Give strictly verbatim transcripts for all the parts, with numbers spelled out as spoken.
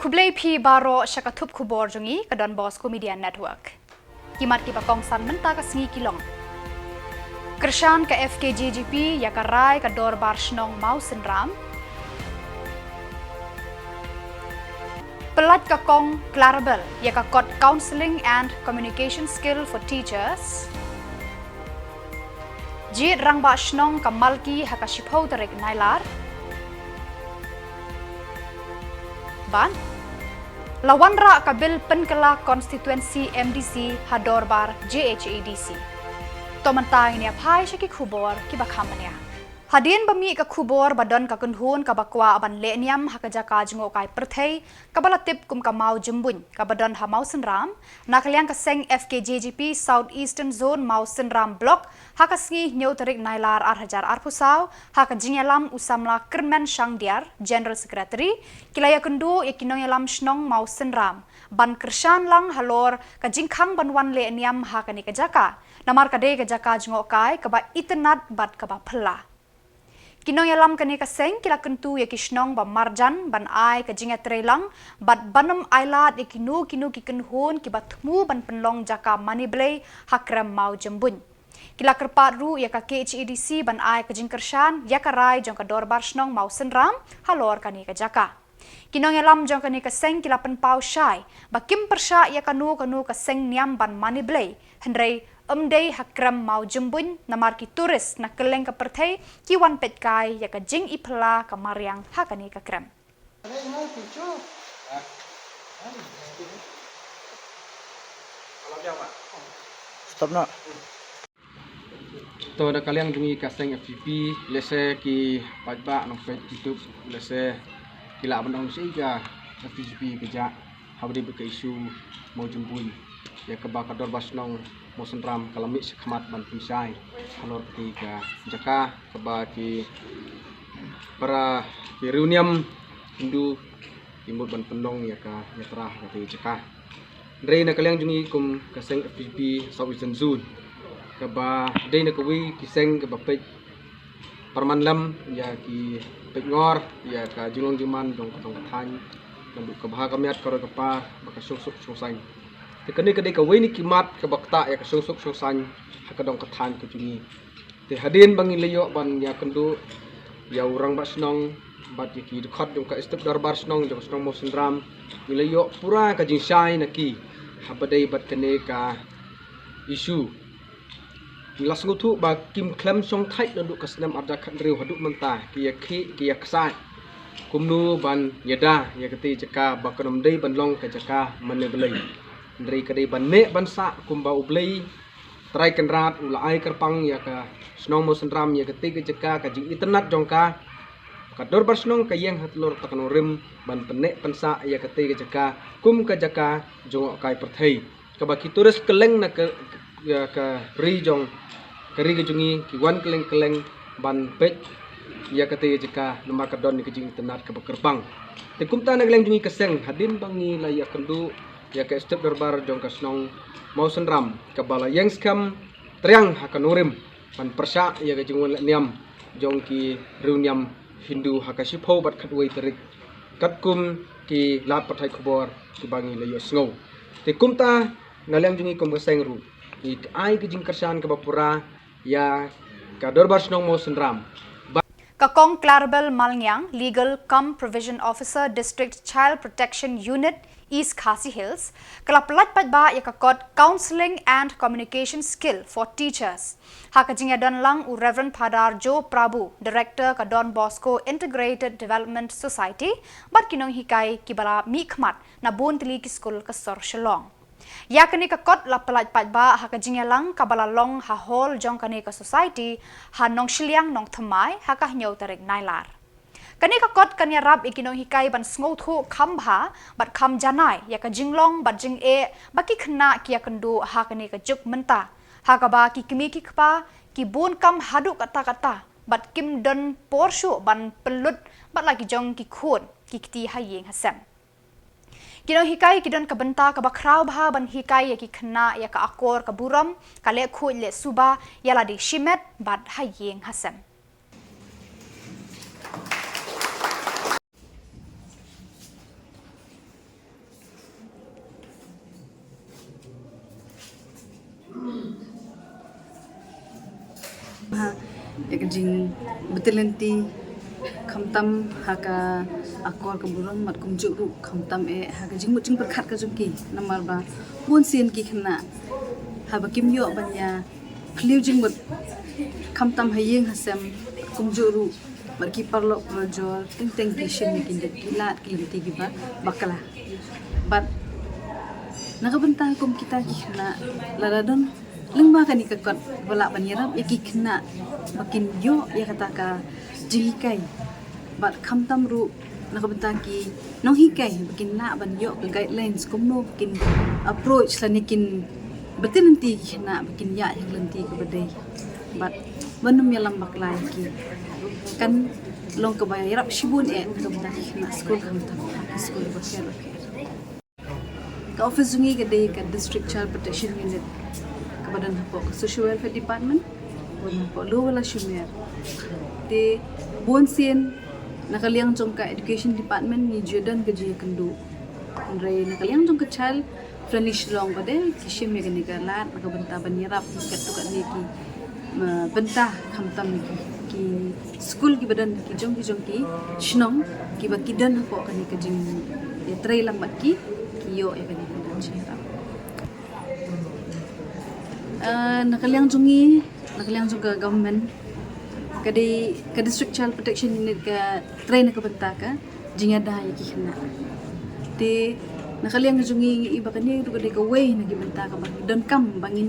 Khublei phi baroh sha ka thup khubor jong ngi ka Don Bosco Media Network. Ki mat kiba kongsan mynta ka sngi ki long: Kyrshan ka F K J G P ïa ka rai ka Dorbar Shnong Mawsynram. Pyllait ka Kong Clarabel ïa ka kot Counselling and Communication Skill for Teachers. Jied Rangbah Shnong ka Malki ha ka shiphew tarik Nailar. Bad la wanrah ka Bill Pynkylla Constituency M D C ha Dorbar J H A D C. To mynta ngin ïa phai sha ki khubor kiba kham bniah. Hadien ba mih ka khubor ba don ka kynhun kaba kwah ban leh niam ha ka jaka jngohkai pyrthei kaba la tip kum ka Mawjymbuin kaba don ha Mawsynram, na ka liang ka seng F K J G P South Eastern Zone Mawsynram Block ha ka sngi hynñiew tarik Nailar ar hajar arphew saw, ha ka jingïalam u samla Kyrmen Shangdiar, General Secretary, ki la ïakynduh ïa ki nongïalam shnong Mawsynram ban kyrshan lang halor ka jingkhang ban wan leh niam ha kane ka jaka, namar ka dei ka jaka jngohkai kaba itynnad bad kaba phylla. Ki nongïalam kane ka seng ki la kyntu ïa ki shnong ba marjan ban ai ka jingïatreilang bad ban ym ailad ïa kino kino ki kynhun kiba thmu ban pynlong jaka mane blei ha krem Mawjymbuin. Ki la kyrpad ruh ïa ka K H A D C ban ai ka jingkyrshan ïa ka rai jong ka Dorbar Shnong Mawsynram halor kane ka jaka. Ki nongïalam jong kane ka seng ki la pynpaw shai ba kim pyrshah ïa kano kano ka seng niam ban mane blei, hynrei ym dei ha krem Mawjymbuin, namar ki tourist na kylleng ka pyrthei ki wan peit kai ïa ka jingiphylla ka mariang ha kane ka krem. Stop noh. To, da ka liang jong ngi ka seng F P P, lehse ki paidbah nongpeit YouTube lehse ki lah ban ong shi ka F P P ka jah haba dei bad ka issue Mawjymbuin, ïa kaba ka Dorbar Shnong Mawsynram ka la mih shakhmat ban pynshai halor kata ka jaka kaba ki para ki riewniam Hindu ki mut ban pynlong ïa ka ïatra ha kata ka jaka. Hynrei na ka liang jong ngi kum ka seng F P P South Eastern Zone, kaba dei na kawei ki seng kaba peit pyrman lem ïa ki, peit ngor ïa ka jinglong jingman jong ka dong ka thaiñ, naduh ka bha ka miat, ka roi ka par bad ka shongsuk shongsaiñ. Te kane ka dei kawei na ki mat kaba ktah ïa ka shongsuk shongsaiñ ha ka dong ka thaiñ ka jong ngi. Te hadien ba ngi la ïoh ban ïakynduh ïa u Rangbah Shnong bad ïa ki dkhot jong ka Executive Dorbar Shnong jong ka shnong Mawsynram, ngi la ïoh pura ka jingshai na ki haba dei bad kane ka issue. Ngi la sngewthuh ba kim khlem shongthait naduh ka snem ar hajar khathynriew haduh mynta ki ïakhih ki ïaksaid kumno ban ïada ïa kata ka jaka ba kan ym dei ban long ka jaka mane blei, hynrei ka dei ban neh ban sah kumba U Blei Trai Kynrad u la ai kyrpang ïa ka shnong Mawsynram, ïa kata ka jaka, ka jingitynnad jong ka. Ka Dorbar Shnong ka ïeng halor ta ka nongrim ban pynneh pynsah ïa kata ka jaka kum ka jaka jngohkai pyrthei, kaba ki tourist kylleng na ka, ïa ka ri jong, ka ri ka jong ngi, ki wan kylleng kylleng ban peit ïa kata ka jaka namar ka don ïa ka jingitynnad kaba kyrpang. Te kumta na ka liang jong ngi ka seng, hadien ba ngi la ïakynduh ïa ka Executive Dorbar jong ka shnong Mawsynram kaba la ïeng skhem triang ha ka nongrim ban pyrshah ïa ka jingwan leh niam jong ki riewniam Hindu ha ka shiphew bad khatwei tarik, katkum ki lad pathai khubor kiba ngi la ïohsngew. Te kumta na liang jong ngi kum ka seng ruh, ngi ai ka jingkyrshan kaba pura ïa ka Dorbar Shnong Mawsynram. Ka Kong Clarabel Malngiang, Legal cum Provision Officer, District Child Protection Unit, East Khasi Hills, ka la pyllait paidbah ïa ka kot Counselling and Communication Skill for Teachers, ha ka jingïadon lang u Reverend Phadar Joe Prabhu, Director ka Don Bosco Integrated Development Society, bad ki nonghikai kiba la mihkhmat na bun tylli ki skul ka sor Shillong. Ïa kane ka kot la pyllait paidbah ha ka jingïalang kaba la long ha hall jong kane ka society ha Nongshiliang Nongthymmai ha ka hynñiew tarik Nailar. Kane ka kot kan ïarap ïa ki nonghikai ban sngewthuh kham bha bad kham janai ïa ka jinglong bad jingeh ba ki khynnah ki ïakynduh ha kane ka juk mynta, ha kaba ki kmie ki kpa ki bun kam haduh katta katta bad kim don por shuh ban pynlut bad la ki jong ki khun ki kti ha ïing ha sem. Ki nonghikai ki don ka bynta kaba khraw bha ban hikai ïa ki khynnah ïa ka akor ka burom, ka leh khuid leh suba ïa lade shimet bad ha ïing ha sem. Ka jingbetyllynti khamtam ha ka akor ka burom bad kumjuh ruh khamtam eh ha ka jingmut jingpyrkhat ka jong ki, namar ba bun sien ki khynnah haba kim ïoh ban ïa phylliew jingmut khamtam ha ïing ha sem kumjuh ruh bad ki paralok parajor teng teng ki shim ïa ki, ki lad ki lynti kiba bakla. Bad na ka bynta kum kita ki khynnah, lada don lyngba kane ka kot ba lah ban ïarap ïa ki khynnah ba kin ïoh ïa kata ka jinghikai, bad khamtam ruh na ka bynta ki nonghikai ba kin lah ban ïoh ka guidelines kumno ba kin approach lane kin betyllynti ki khynnah ba kin ïaid ha ka lynti kaba dei bad ban ym ïalam bakla ïa ki, kan long kaba ïarap shibun eh na ka bynta ki khynnah skul khamtam ha ki skul bapher bapher. Ka office jong ngi ka dei ka District Child Protection Unit kaba don hapoh ka Social Welfare Department, kaba don hapoh Lower Lashimer. Te bun sien na ka liang jong ka Education Department ngi ju don ka jingïakynduh, hynrei na ka liang jong ka Child Friendly Shillong pat de ki shim ïa kane ka lad na ka bynta ban ïarap ïa katto katne ki, ma, bynta khamtam ki, ki skul kiba don ki jong ki jong ki shnong kiba ki don hapoh kane ka jingïatreilang bad ki, ki ïoh ïa kane ka jingïarap. Ah, na ka liang jong ngi, na ka liang jong ka government, ka dei ka District Child Protection Unit ka trei na ka bynta ka jingïada ïa ki khynnah. Te na ka liang jong ngi ngi i ba kane ruh ka dei kawei na ki bynta kaba ngi donkam ba ngin,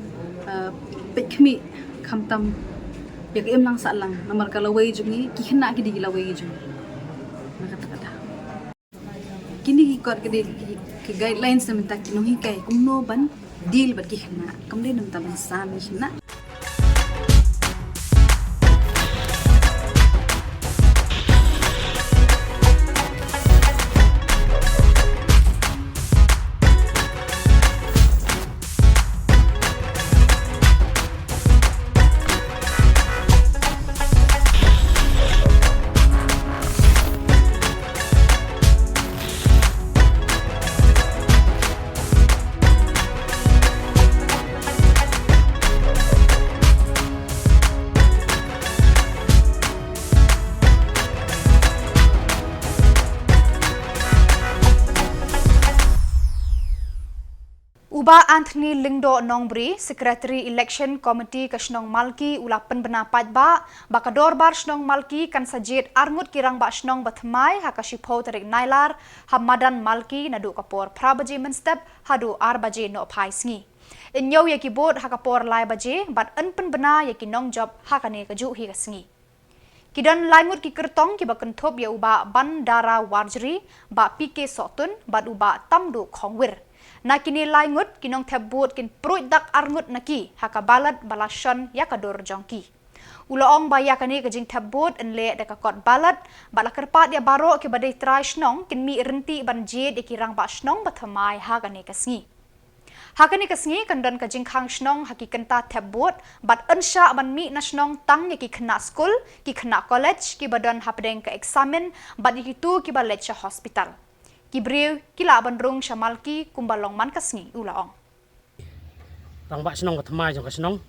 ah, peit khmih khamtam ïa ka imlang sahlang, namar ka lawei jong ngi, ki khynnah ki dei ki lawei jong ngi. Na kata ka daw kine ki kot ka dei ki, ki guidelines na bynta ki nonghikai kumno ban deal bad ki khynnah, kam dei na bynta ban sam ki khynnah. U Bah Anthony Lyngdoh Nongbri, Secretary Election Committee ka shnong Malki, u la pynbna paidbah ba ka Dorbar Shnong Malki kan sa jied arngut ki rangbah shnong ba thymmai ha ka shiphew tarik Nailar ha madan Malki, naduh ka por phra baje mynstep haduh ar baje nohphai sngi. Yn ñiew ïa ki vote ha ka por lai baje bad yn pynbna ïa ki nongjop ha kane kajuh hi ka sngi. Ki don lai ngut ki kyrtong kiba kynthup ïa u Bah Bandara Warjri, Bah P K Sohtun bad u Bah Tamduh Khongwir. Na kine lai ngut, ki nongthep vote kin pruid dak arngut na ki ha ka ballot ba la shon ïa ka dur jong ki. U la ong ba ïa kane ka jingthep vote yn leh da ka kot ballot bad la kyrpad ïa baroh kiba dei trai shnong kin mih rynti ban jied ïa ki rangbah shnong ba thymmai ha kane ka sngi. Ha kane ka sngi kan don ka jingkhang shnong ha ki kynta thep vote bad yn shah ban mih na shnong tang ïa ki khynnah skul, ki khynnah college kiba don hapdeng ka eksamin bad ïa kito kiba leit sha hospital. Ki briew ki lah ban rung sha Malki kumba long man ka sngi, u la ong. Rangbah shnong ba thymmai jong ka shnong,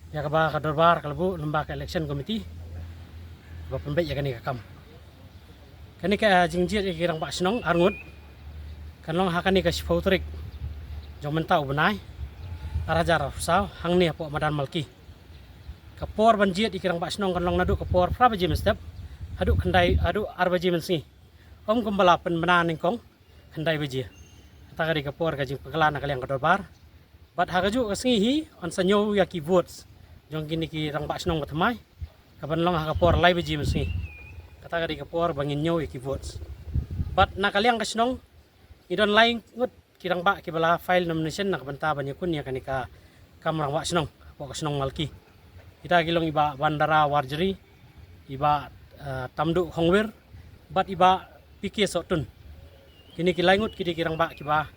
ïa kaba ka dorbar ka la buh lyngba ka election committee ba pynbeit ïa kane ka kam. Kane ka jingjied ïa ki rangbah shnong arngut kan long ha kane ka shiphew tarik jong mynta u bnai ar hajar arphew saw hangne hapoh madan Malki. Ka por ban jied ïa ki rangbah shnong kan long naduh ka por phra baje mynstep haduh khyndai, haduh ar baje mynsngi. Ym kumba la pynbna nyngkong, khyndai baje. Kata ka dei ka por ka jingpynkhlaiñ na ka liang ka dorbar. Bad ha kajuh ka sngi hi yn sa ñiew ïa ki votes jong kine ki rangbah shnong ba thymmai, kaban long ha ka por lai baje mynsngi. Kata ka dei ka por ba ngin ñiew ïa ki votes. Bad na ka liang ka shnong ngi don lai ngut ki rangbah kiba la file nomination na ka bynta ban ïakhun ïa kane ka kam rangbah shnong hapoh ka shnong Malki. Kita ki long i Bah Bandara Warjri, i Bah, eh, Tamduh Khongwir bad i Bah P K Sohtun. Kine ki lai ngut ki dei ki rangbah kiba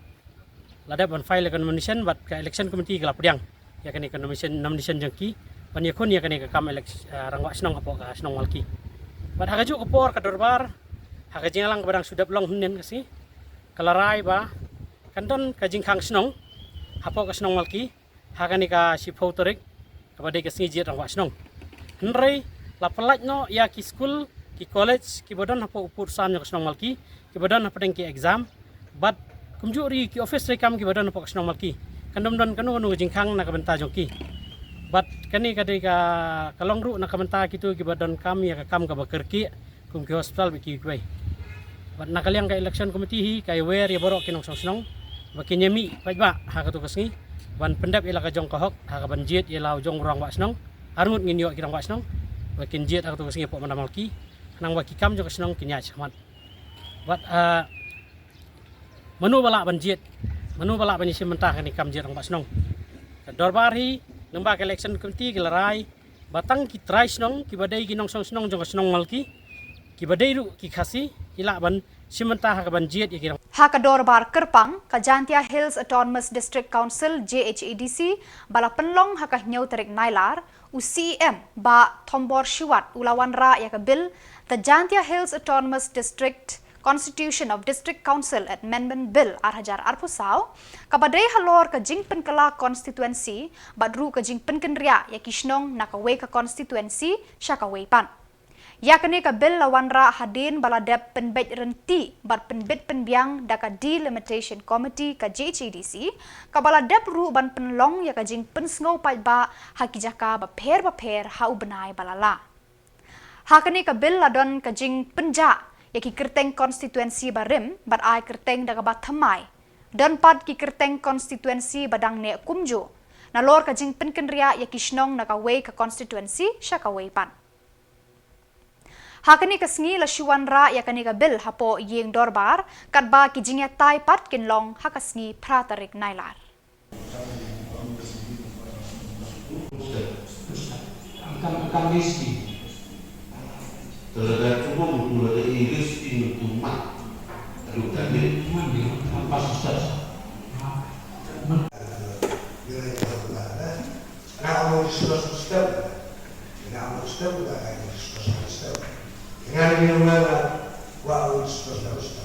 la dep ban file ïa ka nomination bad ka election committee ka la pdiang ïa kane ka nomination, nomination jong ki ban ïakhun ïa kane ka kam elec-, eh, rangbah shnong hapoh ka shnong Malki. Bad ha kajuh ka por ka dorbar ha ka jingïalang kaba dang shu dep long hynnin ka sngi ka la rai ba kan don ka jingkhang shnong hapoh ka shnong Malki ha kane ka shiphew tarik kaba dei ka sngi jied rangbah shnong. Hynrei la pyllait noh ïa ki skul, ki college kiba don hapoh u pud san jong ka shnong Malki, kiba don hapdeng ki exam, bad kumjuh ruh ki office treikam kiba don hapoh ka shnong Malki. Kan ym don kano kano ka jingkhang na ka bynta jong ki. Bad kane ka dei ka, ka long ruh na ka bynta kito kiba donkam ïa ka kam kaba kyrkieh, kum ki hospital bad kiwei kiwei. Bad na ka liang ka election committee hi ka ïawer ïa baroh ki nongshong shnong ba kin ïamih paidbah ha kato ka sngi ban pyndep ïa la ka jong ka hok ha kaban jied ïa la u jong u rangbah shnong. Arngut ngin ïoh ki rangbah shnong ba kin jied ha kato ka sngi hapoh Manda Malki, khnang ba ki kam jong ka shnong kin ïaid shakhmat. Bad, ah, mano ba lah ban jied, mano ba lah ban ïashim bynta ha kane ka kam jied rangbah shnong? Ka dorbar hi, lyngba ka election committee ka la rai ba tang ki trai shnong kiba dei ki nongshong shnong jong ka shnong Malki, kiba dei ruh ki Khasi, ki lah ban shim bynta ha kaban jied ïa ki rangbah. Ha ka dorbar kyrpang ka Jaintia Hills Autonomous District Council, J H A D C, ba la pynlong ha ka hynñiew tarik Nailar, u C E M Bah Thombor Shiwat u la wanrah ïa ka bill The Jaintia Hills Autonomous District Constitution of District Council Amendment Bill ar hajar arphew saw, kaba dei halor ka jingpynkylla constituency bad ruh ka jingpynkynriah ïa ki shnong na kawei ka constituency sha kawei pat. Ïa kane ka bill la wanrah hadien ba la dep pynbeit rynti bad pynbit pynbiang da ka Delimitation Committee ka J H A D C, kaba la dep ruh ban pynlong ïa ka jingpynsngew paidbah ha ki jaka bapher bapher ha u bnai ba la lah. Ha kane ka bill la don ka jingpynjah ïa ki kyrteng constituency barim bad ai kyrteng da kaba thymmai. Don pat ki kyrteng constituency ba dang neh kumjuh, nalor ka jingpynkynriah ïa ki shnong na kawei ka constituency sha kawei pat. Ha kane ka sngi la shu wanrah ïa kane ka bill hapoh ïing dorbar, katba ki jingïatai pat kin long ha ka sngi phra tarik Nailar. Akan, akan listi. Talaga tuh mau tuh lagi listi untuk mat. Aduh, tadi. Mana dia? Apa susah? Nga ong discuss system. Nga ong system, nga ong discuss system. Nga ong discuss system.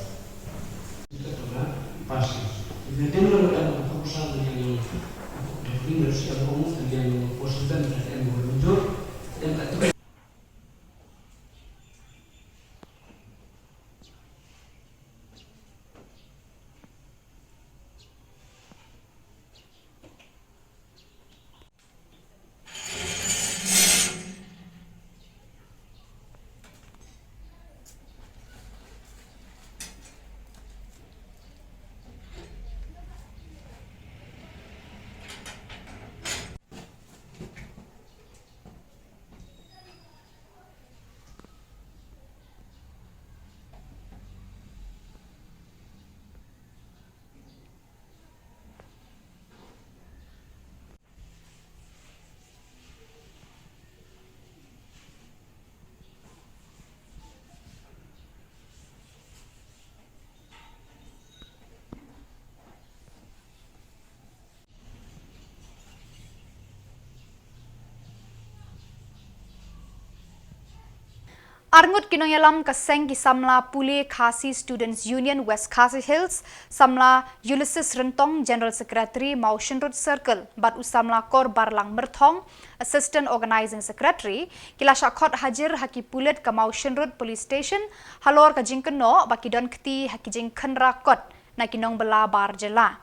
Arngut ki nongïalam ka seng ki samla pule Khasi Students Union West Khasi Hills, samla Ulysses Ryntong, General Secretary, Mawshynrut Circle, bad u samla Korbarlang Myrthong, Assistant Organising Secretary, ki la shah khot hajir ha ki pulit ka Mawshynrut Police Station halor ka jingkynnoh ba ki don kti ha ki jingkhynra kot na ki nongbylla bar jylla.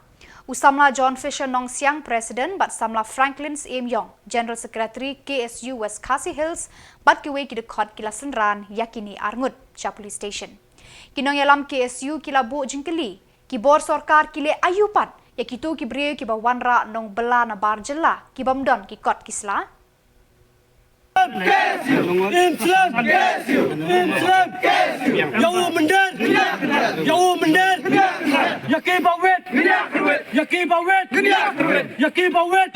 U samla John Fisher Nongsiang, President, bad samla Franklin Syiem Ïong, General Secretary, K S U West Khasi Hills, bad kiwei ki dkhot ki la synran ïa kine arngut sha Police Station. Ki nongïalam K S U ki la buh jingkylli, ki bor sorkar ki leh aïu pat ïa kito ki briew kiba wanrah nongbylla na bar jylla ki bym don ki kot ki sla? Inslam! Inslam! Ïa u mynder! Ïa u mynder! Ïa ki bawit! Ïa ki bawit! Ïa ki bawit!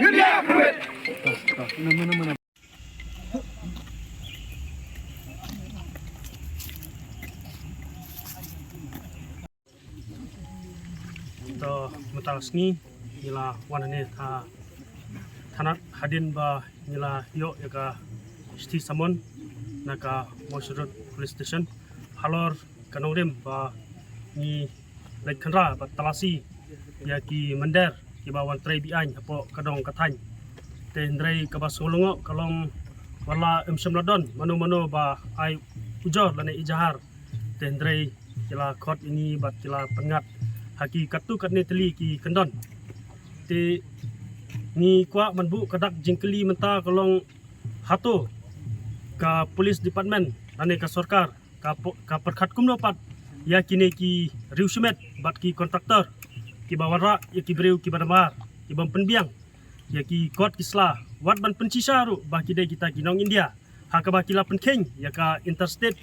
To mynta ka sngi ngi la wan hangne ha thanat hadien ba ngi la ïoh ïa ka shithi summon na ka Mawshynrut Police Station halor ka nongrim ba ngi leit khynra bad talasi ïa ki mynder kiba wan trei be-aiñ hapoh ka dong ka thaiñ. Te hynrei kaba sngewlyngngoh ka long Wat la ym shym la don mano mano ba ai ujor lane ijahar. Te hynrei ki la khot ïa ngi bad ki la pynngat ha ki katto katne tylli ki kyndon. Te ngi kwah ban buh ka dak jingkylli mynta ka long, hato ka police department lane ka sorkar ka po-, ka pyrkhat kumno pat ïa kine ki riew shimet bad ki kontraktor kiba wanrah ïa ki briew kiba namar, kibym pynbiang ïa ki kot ki sla, wat ban pynshisha ruh ba ki dei kita ki nong India, ha kaba ki la pynkheiñ ïa ka Interstate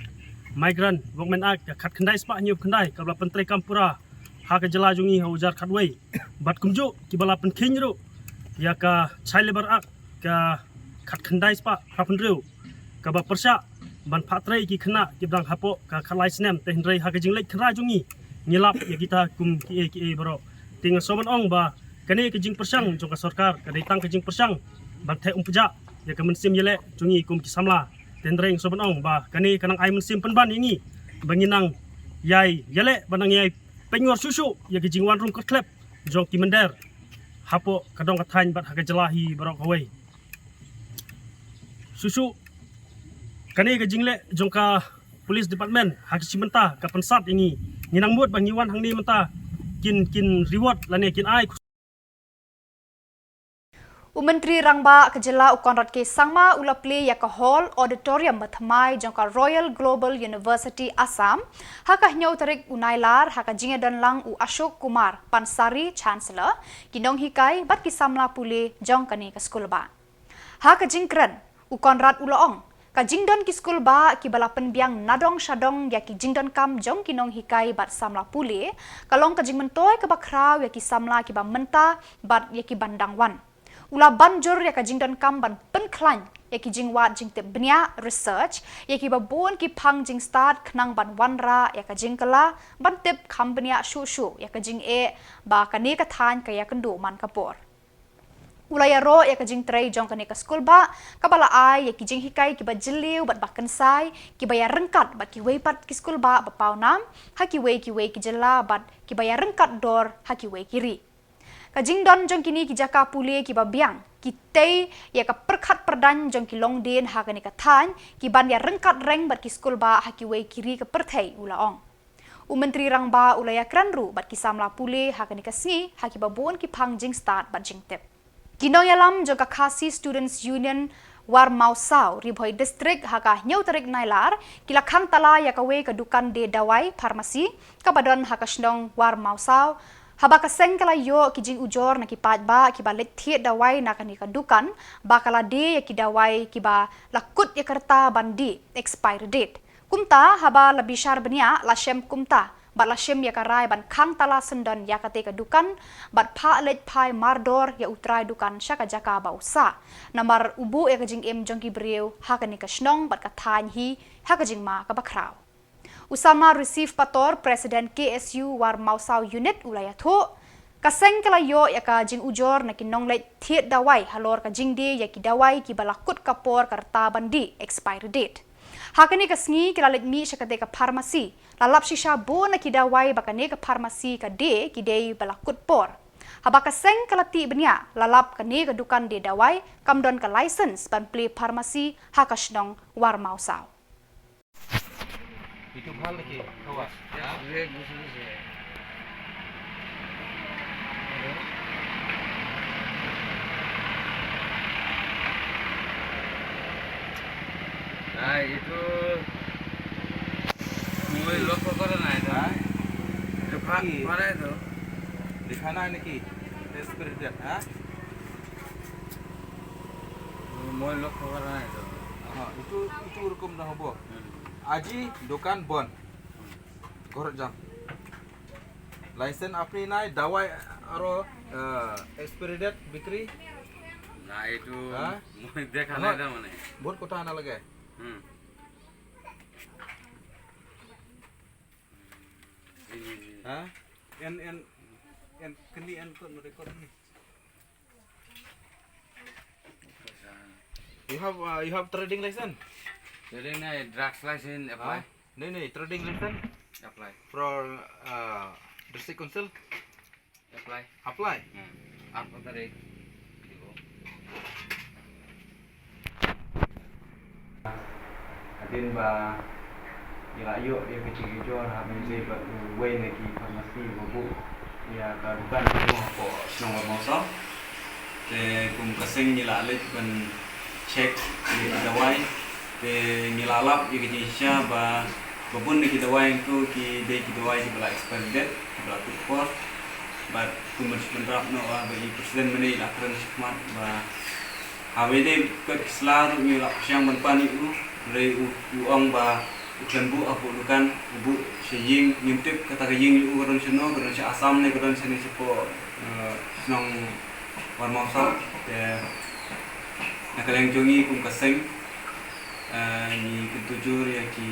Migrant Workmen Act ka khatkhyndai spah hynñiewphew khyndai kaba la pyntreikam pura ha ka jylla jong ngi ha u hajar khatwei. Bad kumjuh kiba la pynkheiñ ruh ïa ka Child Labour Act ka khatkhyndai spah phraphew hynriew kaba pyrshah ban phah trei ki khynnah kiba dang hapoh ka khatlai snem. Te hynrei ha ka jingleit khynra jong ngi, ngi lap ïa kita kum kiei kiei baroh. Te nga sngewbha ban ong ba kane ka jingpyrshang jong ka sorkar ka dei tang ka jingpyrshang ban theh umpjah ïa ka mynsiem ïaleh jong ngi kum ki samla. Te hynrei nga sngewbha ban ong ba kane ka nang ai mynsiem pynban ïa ngi ba ngin nang ïai ïaleh, ba nang ïai pynngor shuh shuh ïa ka jingwan rung kyrthlep jong ki mynder hapoh ka dong ka thaiñ bad ha ka jylla hi baroh kawei. Shuh shuh kane ka jingleh jong ka police department ha ka shi mynta ka pynsat ïa ngi. Ngi nang mut ba ngi wan hangne mynta kin, kin reward lane kin ai. U Myntri Rangbah ka jylla u Conrad K Sangma u la plie ïa ka hall auditorium bathymmai jong ka Royal Global University Assam ha ka hynñiew tarik u Nailar ha ka jingïadon lang u Ashok Kumar Pansari, Chancellor, ki nonghikai bad ki samla pule jong kane ka skulbah. Ha ka jingkren, u Conrad u la ong, ka jingdon ki skulbah kiba la pynbiang nadong shadong ïa ki jingdonkam jong ki nonghikai bad samla pule ka long ka jingmyntoi kaba khraw ïa ki samla kiba mynta bad ïa ki ban dang wan. U la ban jur ïa ka jingdonkam ban pynkhlaiñ ïa ki jingwad jingtip bniah, research, ïa kiba bun ki phang jingstad khnang ban wanrah ïa ka jingkylla ban tip kham bniah shuh shuh ïa ka jingeh ba kane ka thaiñ ka ïakynduh man ka por. U la ïaroh ïa ka jingtrei jong kane ka skulbah kaba la ai ïa ki jinghikai kiba jylliew bad ba kynsai, kiba ïaryngkat bad kiwei pat ki skulbah ba pawnam ha kiwei kiwei ki jylla bad kiba ïaryngkat dor ha kiwei ki ri. Ka jingdon jong kine ki jaka pule kiba biang ki tei ïa ka pyrkhat pyrdaiñ jong ki longdien ha kane ka thaiñ, ki ban ïaryngkat reng bad ki skulbah ha kiwei ki ri ka pyrthei, u la ong. U Myntri Rangbah u la ïakren ruh bad ki samla pule ha kane ka sngi ha kiba bun ki phang jingstad bad jingtip. Ki nongïalam jong ka Khasi Students Union War Mawsaw, Ri Bhoi District, ha ka hynñiew tarik Nailar ki la khang tala ïa kawei ka dukan die dawai, pharmacy, kaba don ha ka shnong War Mawsaw, haba ka seng ka la ïoh ki jingujor na ki paidbah kiba leit thied dawai na kane ka dukan ba ka la die ïa ki dawai kiba la kut ïa ka rta ban dih, expiry date. Kumta haba la bishar bniah la shem kumta bad la shim ïa ka rai ban khang tala syndon ïa katei ka dukan bad phah leit phai mardor ïa u trai dukan sha ka jaka ba u sah, namar u buh ïa ka jingim jong ki briew ha kane ka shnong bad ka thaiñ hi ha ka jingma kaba khraw. U samla Receive Pator, President K S U War Mawsaw Unit, u la ïathuh, ka seng ka la ïoh ïa ka jingujor na ki nongleit thied dawai halor ka jingdie ïa ki dawai kiba la kut ka por ka rta ban dih, expiry date. Ha kane ka sngi ki la leit mih sha katei ka pharmacy, la lap shisha bun na ki dawai ba kane ka pharmacy ka die ki dei ba la kut por. Haba ka seng ka la tih bniah, la lap kane ka dukan die dawai kam don ka license ban plie pharmacy ha ka shnong War Mawsaw. Itu hal lagi, kawas. Ya. Nah, itu. Mui lok ko kore na itu. Ha? Itu pa-, Ini. Mana itu? Dikhana ini ki. Expired date, ha? Mui lok ko kore na itu. Ha, itu, itu rukom dah habo. Hmm. Aji dokan bon. Korot jam. License apni nai, dawai aro, eh, expiry date bikri. Na itu. Ha? Dekha nai da mane. Bot kota na lage. Hmm. Ini, ini. Ha? En, en, en, kini en kot record ni. You have, uh, you have trading license? Trading na, drugs license apply. Ah, no, no, trading license? Apply. For, uh, district council? Apply. Apply? Hmm. Apa tadi? Ibu. Hadien ba ngi la ïoh ïa ka jingujor ha ba ïadei bad uwei na ki pharmacy ba buh ïa ka dukan jong u hapoh shnong Warmawsaw. Te kum ka seng ngi la leit ban check ïa ki dawai. Te ngi la lap ïa ka jingshisha ba ba bun na ki dawai hangto ki dei ki dawai kiba la expiry date, kiba la tuh por. Bad kum ban shu bynrap noh ba i president mynne i la kren shakhmat ba ha ba ïadei bad ki sla ruh ngi la pyrshang ban pan ïa u, hynrei u, u ong ba u khlem buh hapoh dukan, u buh sha ïing, ngim tip kata ka ïing jong u ka don shano, ka don sha Assam ne ka don shane shapoh, eh, shnong Warmawsaw. Te na ka liang jong ngi kum ka seng, eh, ngi kyntu jur ïa ki,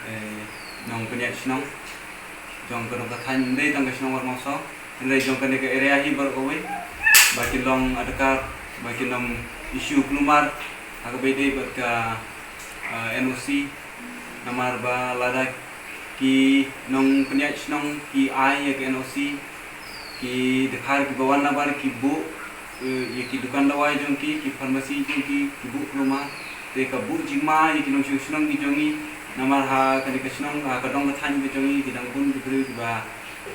eh, nongpynïaid shnong jong ka dong ka thaiñ, ym dei tang ka shnong Warmawsaw, hynrei jong kane ka area hi baroh kawei, ba kin long adkar ba kin ym issue kulmar ha kaba ïadei bad ka, ah, N O C. Namar ba lada ki nongpynïaid shnong ki ai ïa ka N O C, ki dkhar kiba wan nabar ki buh, eh, ïa ki dukan dawai jong ki, ki pharmacy jong ki, ki buh kulmar. Te ka buh jingma ïa ki nongshong shnong ki jong ngi. Namar ha kane ka shnong, ha ka dong ka thaiñ ka jong ngi ki dang bun ki briew kiba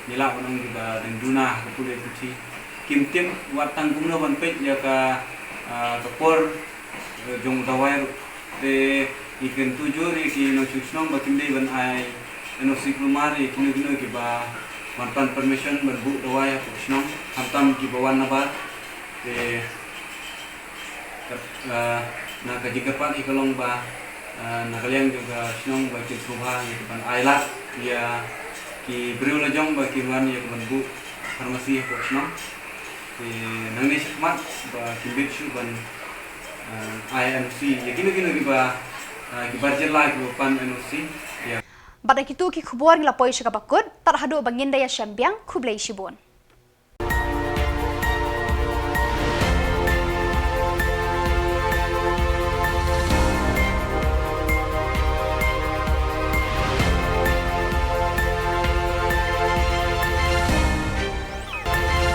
ngi lah ban ong kiba dang duna ha ka pule puthi. Kim tip wat tang kumno ban peit ïa ka, ah, ka por, eh, jong u dawai ruh. Te ngi kyntu jur ïa ki nongshong shnong ba kim dei ban ai N O C kulmar ïa kino kino kiba wan pan permission ban buh dawai hapoh shnong, khamtam kiba wan nabar. Te kat, ah, na ka jingkyrpad hi ka long ba, ah, na ka liang jong ka shnong ba kin sngewbha ïa ka ban ai lad ïa ki briew la jong ba kin wan ïa ka ban buh pharmacy hapoh shnong. Te nangne shakhmat ba kin bit shuh ban, ah, ai N O C ïa kino kino kiba, ah, kiba jylla kiba pan N O C. Ïa. Bad da kitu ki khubor ngi la poi sha kaba kut, tad haduh ba ngin da ïashem biang, khublei shibun.